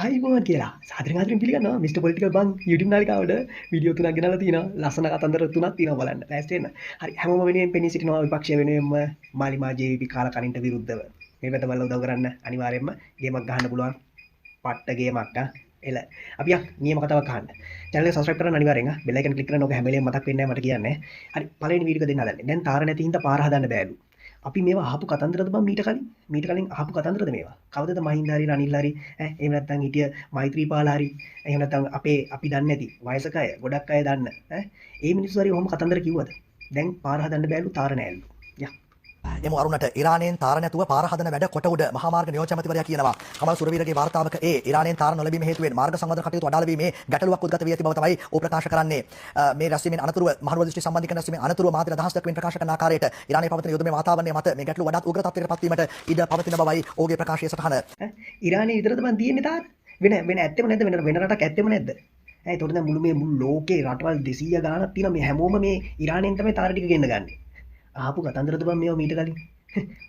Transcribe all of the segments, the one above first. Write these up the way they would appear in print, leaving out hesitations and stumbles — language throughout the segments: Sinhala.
ආයිබෝවන් කියලා සාදරයෙන් ආදරෙන් පිළිගන්නවා මිස්ටර් පොලිටිකල් බං YouTube නාලිකාවට. වීඩියෝ තුනක් ගෙනල්ලා තියෙනවා. ලස්සන කතන්දර තුනක් තියෙනවා, බලන්න ලෑස්ති වෙන්න. හරි, හැමෝම වෙනුවෙන් පෙනී සිටිනවා විපක්ෂය වෙනුවෙන්ම මාලිමා JVP කාලකණින්ට විරුද්ධව. මේ පැත්ත බලලා උදව් කරන්න, අනිවාර්යයෙන්ම ගේමක් ගහන්න පුළුවන්. පට්ට ගේමක් ආ. එල අපි යන් නියම කතාවක් අහන්න. චැනල් එක සබ්ස්ක්‍රයිබ් කරන්න අනිවාර්යෙන් ආ. බෙල් අයිකන් ක්ලික් කරන්න, ඔක හැම වෙලේම මතක් වෙන්නේ නැහැ මට කියන්නේ. හරි, පළවෙනි වීඩියෝ එක දෙන්න හදන්නේ. දැන් තාර නැති හින්දා පාර හදන්න බෑලු. අපි මේවා අහපු කතන්දරද බං මීට කලින්? මීට කලින් අහපු කතන්දරද මේවා? කවදද මහින්ද හරි රනිල් හරි ඈ එහෙම නැත්නම් හිටිය මෛත්‍රීපාල හරි එහෙම නැත්නම් අපේ අපි දන්නේ නැති වයසක අය, ගොඩක් අය දන්න ඈ ඒ මිනිස්සු හරි ඔහොම කතන්දර කිව්වද? දැන් පාර හදන්න බෑලු, තාර නෑලු. යා. එම අරුණට ඉරානයෙන් තාර නැතුව පාර හදන වැඩ කොට උඩ මහා මාර්ග නියෝජ්‍ය ඇමතිවරයා කියනවා. කමල් සුරවීරගේ වාර්තාවක ඒ ඉරානයෙන් තාර නොලැබීම හේතුවෙන් මාර්ග සංවර්ධන කටයුතු අඩාල වීමේ ගැටලුවක් උද්ගත වී ඇති බව තමයි ඔහු ප්‍රකාශ කරන්නේ. මේ රැස්වීමෙන් අනතුරුව, මහනුවර දෘෂ්ටි සම්බන්ධීකරණ රැස්වීමෙන් අනතුරුව මහතෙර අදහස් දක්වමින් ප්‍රකාශ කරන ආකාරයට ඉරානයේ පවතින යුදමය වාතාවරණය මත මේ ගැටලුව වඩාත් උග්‍ර තත්ත්වයකට පත්වීමට ඉඩ පවතින බවයි ඔහුගේ ප්‍රකාශයේ සටහන. ඉරානයේ විතරද බං තියෙන්නේ තාර? වෙන වෙන ඇත්තෙම නැද්ද? වෙන වෙන රටක් ඇත්තෙම නැද්ද? ඈ ඒතකොට දැන් මුළු මේ මුළු ලෝකේ රටවල් 200 ගාණක් තියෙනවා. මේ හැමෝම මේ ඉරානයෙන් තමයි තාර ටික ගෙන්න ගන්නේ. අහපු කතන්දරද බං මේවා මීට කලින්?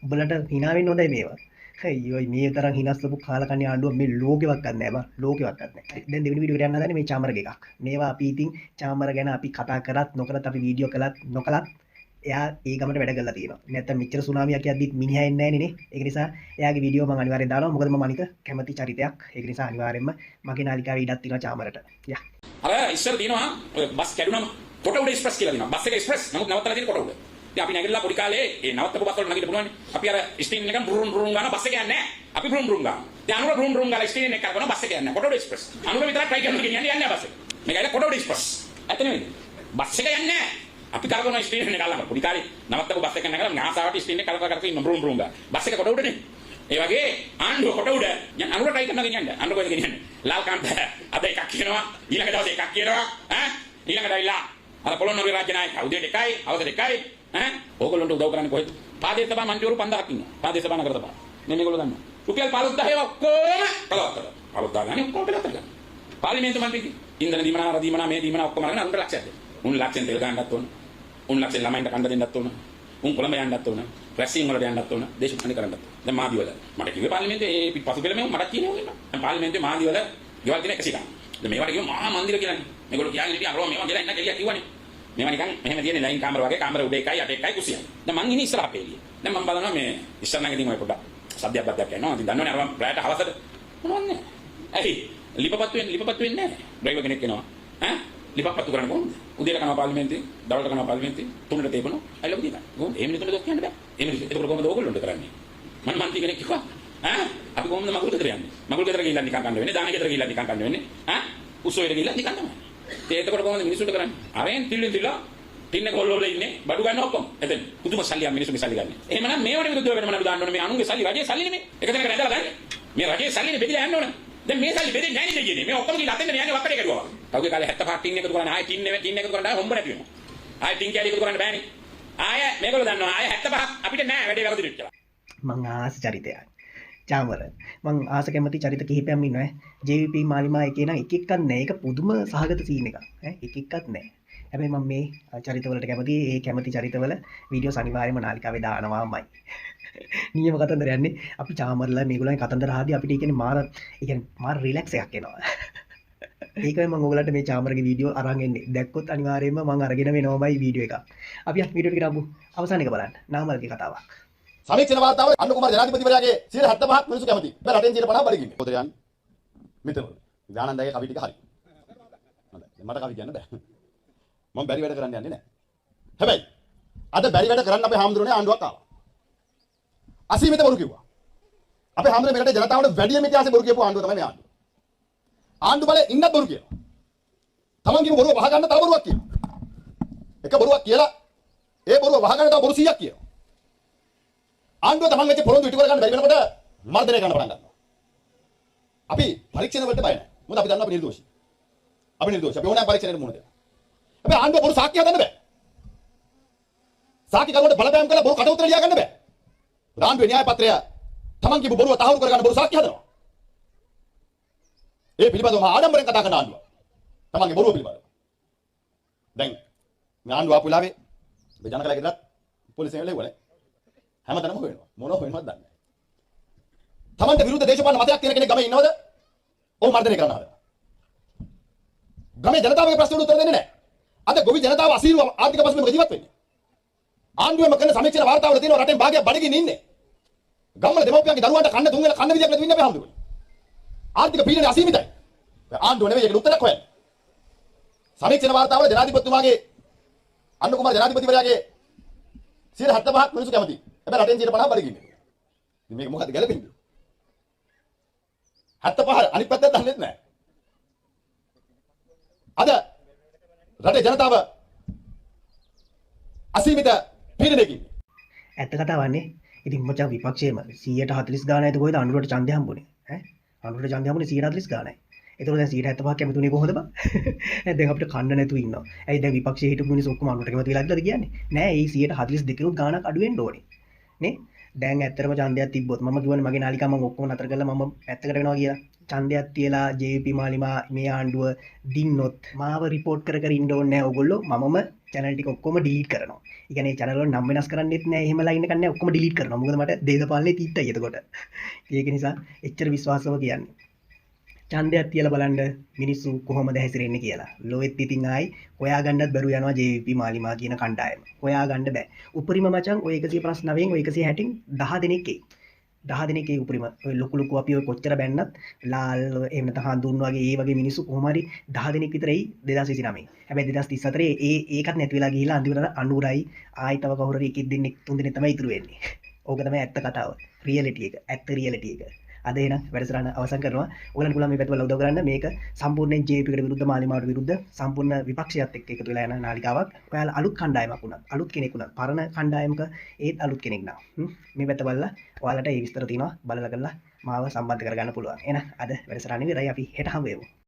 උඹලට හිනා වෙන්න හොඳයි මේවා. අයියෝ, මේ තරම් හිනස්සපු කාලකන්ණි ආණ්ඩුවක් මේ ලෝකෙවත් නෑ බං, ලෝකෙවත් නෑ. දැන් දෙවෙනි වීඩියෝ එකට යන්න හදන්නේ මේ චාමරගේ එකක්. මේවා අපි ඉතින් චාමර ගැන අපි කතා කරත් නොකරත්, අපි වීඩියෝ කළත් නොකළත් එයා ඒ ගමට වැඩ කරලා තියෙනවා. නැත්තම් මෙච්චර සුනාමියක් යද්දිත් මිනිහා එන්නේ නෑනේ නේ. ඒක නිසා එයාගේ වීඩියෝ මම අනිවාර්යෙන් දානවා. මොකද මම අනික කැමති චරිතයක්. ඒක නිසා අනිවාර්යෙන්ම මගේ නාලිකාවේ ඉඩක් තියෙනවා චාමරට. යා. අර ඉස්සර තියෙනවා ඔය බස් කැඩුනම කොට උඩ එක්ස්ප්‍රස් කියලා තියෙනවා. බස් එක එක්ස්ප්‍රස්. නමුත් නවත්තලා තියෙන්නේ කොට උඩ. ඉතින් අපි නැගිටලා පොඩි කාලේ ඒ නවත්තපු බස් වලට නගින්න පුළුවන්. අපි අර ස්ටීරින් එකෙන් බ්‍රුම් බ්‍රුම් ගාන බස් එක යන්නේ නැහැ. අපි බ්‍රුම් බ්‍රුම් ගාන. දැන් අනුර බ්‍රුම් බ්‍රුම් ගාලා ස්ටීරින් එක කරනවා, බස් එක යන්නේ නැහැ. කොට උඩ එක්ස්ප්‍රස්. අනුර විතරක් try කරනවා ගෙනියන්න යන්නේ නැහැ බස් එක. මේක ඇවිල්ලා කොට උඩ එක්ස්ප්‍රස්. ඇත්ත නෙමෙයිද? බස් එක යන්නේ නැහැ. අපි කරකවන ස්ටීරින් එක අල්ලන්න. පොඩි කාලේ නවත්තපු බස් එක නැගලා ආසාවට ස්ටීරින් එක කරකව කරකව ඉන්න බ්‍රුම් බ්‍රුම් ගාන. බස් එක කොට උඩනේ. ඒ වගේ ආණ්ඩුව කොට උඩ යන් අනුර try කරනවා ගෙනියන්න. අනුර කොහෙද ගෙනියන්නේ? ලාල්කාන්ත අද එකක් කියනවා, ඊළඟ දවසේ එකක් කියනවා, ඈ ඊළඟට ඇවිල්ලා අර පොළොන්නරුවේ රාජ්‍ය නායකයා උදේට එකයි, හවසට එකයි, ඈ ඕගොල්ලන්ට උදව් කරන්නේ කොහෙද? ප්‍රාදේශ සභා මන්ත්‍රීවරු 5000ක් ඉන්නවා. ප්‍රාදේශ සභා, නගර සභා. මේ මේගොල්ලෝ දන්නවා. රුපියල් 15,000 ඒවා ඔක්කොම පළවත් කරලා. 15,000 ගානේ ඔක්කොම පළවත් කරලා. පාර්ලිමේන්තු මන්ත්‍රී ඉන්ධන දීමනා, අර දීමනා, මේ දීමනා ඔක්කොම අරගෙන අරුන්ට ලක්ෂයක් දෙන්න. උන් ලක්ෂෙන් තෙල් ගන්නත් ඕන. උන් ලක්ෂෙන් ළමයින්ට කන්න දෙන්නත් ඕන. උන් කොළඹ යන්නත් ඕන. රැස්වීම් වලට යන්නත් ඕන. දේශපාලන කරන්නත් ඕන. දැන් මාදිවල මට කිව්වේ පාර්ලිමේන්තුවේ ඒ පසුපෙළ මේ මටත් කියන්නේ ඕක. දැන් පාර්ලිමේන්තුවේ මාදිවල ගෙවල් තියෙන 100 ගාන. දැන් මේවට කිව්ව මහා මන්දිර කියලානේ. මේගොල්ලෝ කියන්නේ හිටියා අරවා මේවා කියලා එන්න කියලා කිව්වනේ. මේවා නිකන් මෙහෙම තියෙන ලයින් කාමර වගේ, කාමර උඩ එකයි යට එකයි කුස්සියයි. දැන් මං ඉන්නේ ඉස්සරහ පේළියේ. දැන් මං බලනවා මේ ඉස්සර නම් ඉතින් ඔය පොඩ්ඩක් සද්දයක් බද්දයක් එනවා. ඉතින් දන්නවනේ අරවා රැයට හවසට මොනවද නෑ. ඇයි ලිපපත්තු වෙන්නේ? ලිපපත්තු වෙන්නේ නෑ. ඩ්‍රයිවර් කෙනෙක් එනවා. ඈ ලිපපත්තු කරන්න කොහොමද? උදේට කනවා පාර්ලිමේන්තුවේ, දවල්ට කනවා පාර්ලිමේන්තුවේ, තුනට තේ බොනවා. අය ලබු දීලා. කොහොමද? එහෙම මිනිස්සුන්ට දොස් කියන්න බෑ. එහෙම මිනිස්සු එතකොට කොහොමද ඕගොල්ලොන්ට කරන්නේ? මං මන්ත්‍රී කෙනෙක් කිව්වා. ඈ අපි කොහොමද මගුල් ගෙදර යන්නේ? මගුල් ගෙදර ගිහිල්ලා නිකන් කන්න වෙන්නේ, දාන ගෙදර ගිහිල්ලා නිකන් කන්න වෙන්නේ. ඈ උස්සෝයට ගිහිල්ලා නිකන් තමයි. ඒ එතකොට කොහොමද මිනිස්සුන්ට කරන්නේ? අරෙන් තිල්ලෙන් තිල්ලා ටින්න කොල්ල වල ඉන්නේ බඩු ගන්න ඔක්කොම. එතන පුදුම සල්ලියක් මිනිස්සුන්ගේ සල්ලි ගන්න. එහෙමනම් මේවට විරුද්ධව වෙනම නඩු දාන්න ඕනේ. මේ අනුන්ගේ සල්ලි, රජයේ සල්ලි නෙමෙයි. එක තැනක රැඳලා ගන්න. මේ රජයේ සල්ලිනේ බෙදලා යන්න ඕන. දැන් මේ සල්ලි බෙදෙන්නේ නැහැ නේද කියන්නේ? මේ ඔක්කොම ගිහලා අතෙන්ද යන්නේ වක්කඩේ කැඩුවා වගේ. පහුගිය කාලේ 75 ටින් එකතු කරන්නේ ආයේ ටින් නෙවෙයි, ටින් එකතු කරන්න ආයේ හොම්බ නැති වෙනවා. ආයේ ටින් කැලි එකතු කරන්න බෑනේ. ආයේ මේගොල්ලෝ දන්නවා ආයේ 75ක් අපිට නෑ වැඩේ වැරදිලු කියලා. මං ආස චරිතයක්. චාමර. මං ආස කැමති චරිත කිහිපයක්ම ඉන්නවා ඈ. JVP මාලිමා එකේ නම් එක එකක් නෑ. ඒක පුදුම සහගත සීන් එකක්. ඈ එක එකක් නෑ. හැබැයි මම මේ චරිතවලට කැමති. ඒ කැමති චරිතවල වීඩියෝස් අනිවාර්යයෙන්ම නාලිකාවේ දානවාමයි. නියම කතන්දර යන්නේ. අපි චාමරලා මේගොල්ලන්ගේ කතන්දර අහද්දී අපිට ඒ කියන්නේ මාර, ඒ කියන්නේ මාර රිලැක්ස් එකක් එනවා. ඒකයි මම ඔයගලන්ට මේ චාමරගේ වීඩියෝ අරන් එන්නේ. දැක්කොත් අනිවාර්යයෙන්ම මං අරගෙන වෙනවමයි වීඩියෝ එකක්. අපි යන් වීඩියෝ ටික දාමු. අවසාන එක බලන්න. නාමල්ගේ කතාවක්. සමීක්ෂණ වාර්තාවල අනුර කුමාර ජනාධිපතිවරයාගේ 75ක් මිනිස්සු කැමති. හැබැයි රටෙන් 50ක් බඩගින්නේ. පොතේ යන්නේ. මෙතන. ආනන්දගේ කවි ටික හරි. හොඳයි. මට කවි කියන්න බෑ. මම බැරි වැඩ කරන්න යන්නේ නෑ. හැබැයි අද බැරි වැඩ කරන්න අපේ හාමුදුරනේ ආණ්ඩුවක් ආවා. අසීමිත බොරු කිව්වා. අපේ හාමුදුරනේ මේ රටේ ජනතාවට වැඩියම ඉතිහාසයේ බොරු කියපු ආණ්ඩුව තමයි මේ ආණ්ඩුව. ආණ්ඩු බලේ ඉන්නත් බොරු කියනවා. තමන් කියපු බොරුව වහගන්න තව බොරුවක් කියනවා. එක බොරුවක් කියලා ඒ බොරුව වහගන්න තව බොරු 100ක් කියනවා. ආණ්ඩුව තමන් වෙච්ච පොරොන්දු ඉටු කරගන්න බැරි වෙනකොට මර්ධනය කරන්න පටන් ගන්නවා. අපි පරීක්ෂණ වලට බය නැහැ. මොකද අපි දන්නවා අපි නිර්දෝෂී. අපි නිර්දෝෂී. අපි ඕනෑම පරීක්ෂණයකට මුහුණ දෙනවා. හැබැයි ආණ්ඩුව බොරු සාක්ෂි හදන්න බෑ. සාක්ෂි කරුවට බලපෑම් කරලා බොරු කට උතර ලියා ගන්න බෑ. ආණ්ඩුවේ න්‍යාය පත්‍රය තමන් කියපු බොරුව තහවුරු කරගන්න බොරු සාක්ෂි හදනවා. ඒ පිළිබඳව මහා ආඩම්බරෙන් කතා කරන ආණ්ඩුව. තමන්ගේ බොරුව පිළිබඳව. දැන් මේ ආණ්ඩුව ආපු වෙලාවේ මේ ජනකලා ගෙදරත් පොලිසියෙන් ලැබුවා නේ. හැමතැනම හොයනවා. මොනව හොයනවද දන්නේ නැහැ. තමන්ට විරුද්ධ දේශපාලන මතයක් තියෙන කෙනෙක් ගමේ ඉන්නවද? ඔව් මර්ධනය කරන්න හදනවා. ගමේ ජනතාවගේ ප්‍රශ්න වලට උත්තර දෙන්නේ නැහැ. අද ගොවි ජනතාව අසීරු ආර්ථික පසුබිමක ජීවත් වෙන්නේ. ආණ්ඩුවෙම කරන සමීක්ෂණ වාර්තාවල තියෙනවා රටෙන් භාගයක් බඩගින්න ඉන්නේ. ගම්වල දෙමව්පියන්ගේ දරුවන්ට කන්න තුන් වෙලා කන්න විදියක් නැතුව ඉන්නේ අපේ හාමුදුරුවෝ. ආර්ථික පීඩනය අසීමිතයි. ආණ්ඩුව නෙවෙයි ඒකට උත්තරයක් හොයන්නේ. සමීක්ෂණ වාර්තාවල ජනාධිපතිතුමාගේ අනුර කුමාර ජනාධිපතිවරයාගේ 75ක් මිනිස්සු කැමති. හැබැයි රටෙන් 50ක් බඩගින්න. ඉතින් මේක මොකද්ද ගැලපෙන්නේ? 75 අනිත් පැත්තට දන්නෙත් නැහැ. අද රටේ ජනතාව අසීමිත පීඩනයකින්. ඇත්ත කතාවන්නේ. ඉතින් මචං විපක්ෂයේම 140 ගානයිද කොහෙද අනුරට ඡන්දය හම්බුනේ? ඈ අනුරට ඡන්දය හම්බුනේ 140 ගානයි. ඒතකොට දැන් 175ක් කැමති උනේ කොහොමද බං? දැන් අපිට කන්න නැතුව ඉන්නවා. ඇයි දැන් විපක්ෂයේ හිටපු මිනිස්සු ඔක්කොම අනුරට කැමති වෙලා කියලාද කියන්නේ? නෑ, ඒ 142 උත් ගානක් අඩු වෙන්න ඕනේ. නේ? දැන් ඇත්තටම ඡන්දයක් තිබ්බොත් මම කියවනේ මගේ නාලිකා මම ඔක්කොම නතර කරලා මම පැත්තකට වෙනවා කියලා. ඡන්දයක් තියලා JVP මාලිමා මේ ආණ්ඩුව දින්නොත් මාව රිපෝට් කර කර ඉන්න ඕනේ නෑ ඔයගොල්ලෝ. මමම චැනල් ටික ඔක්කොම ඩිලීට් කරනවා. ඒ කියන්නේ චැනල් වල නම් වෙනස් කරන්නෙත් නෑ, එහෙම ලයින් එකක් නෑ, ඔක්කොම ඩිලීට් කරනවා. මොකද මට දේශපාලනේ තීත්තයි එතකොට. ඒක නිසා එච්චර විශ්වාසව කියන්නේ. ඡන්දයක් තියලා බලන්න මිනිස්සු කොහොමද හැසිරෙන්නේ කියලා. ලොවෙත් ඉතින් ආයි හොයාගන්නත් බැරුව යනවා JVP මාලිමා කියන කණ්ඩායම. හොයාගන්න බෑ. උපරිම මචං ඔය 159න් ඔය 160න් 10 දෙනෙක් එයි. 10 දෙනෙක් එයි උපරිම. ඔය ලොකු ලොකු අපි ඔය කොච්චර බැන්නත් ලාල් එහෙම නැත්නම් හඳුන් වගේ ඒ වගේ මිනිස්සු කොහොම හරි 10 දෙනෙක් විතර එයි 2029. හැබැයි 2034 ඒ ඒකත් නැති වෙලා ගිහිල්ලා අන්තිමට අනුරයි ආයි තව කවුරු හරි එකෙක් දෙන්නෙක් තුන් දෙනෙක් තමයි ඉතුරු වෙන්නේ. ඕක තමයි ඇත්ත කතාව. රියැලිටි එක. ඇත්ත රියැලිටි එක. අද එහෙනම් වැඩසටහන අවසන් කරනවා. ඔයගලන්ට පුළුවන් මේ පැත්ත බලලා උදව් කරන්න. මේක සම්පූර්ණයෙන් JVP එකට විරුද්ධ, මාලිමාවට විරුද්ධ, සම්පූර්ණ විපක්ෂයත් එක්ක එකතු වෙලා යන නාලිකාවක්. ඔයාලා අලුත් කණ්ඩායමක් වුණත්, අලුත් කෙනෙක් වුණත්, පරණ කණ්ඩායමක ඒත් අලුත් කෙනෙක් නම් මේ පැත්ත බලලා ඔයාලට ඒ විස්තර තියෙනවා බලලා කරලා මාව සම්බන්ධ කරගන්න පුළුවන්. එහෙනම් අද වැඩසටහන ඉවරයි. අපි හෙට හමු වෙමු.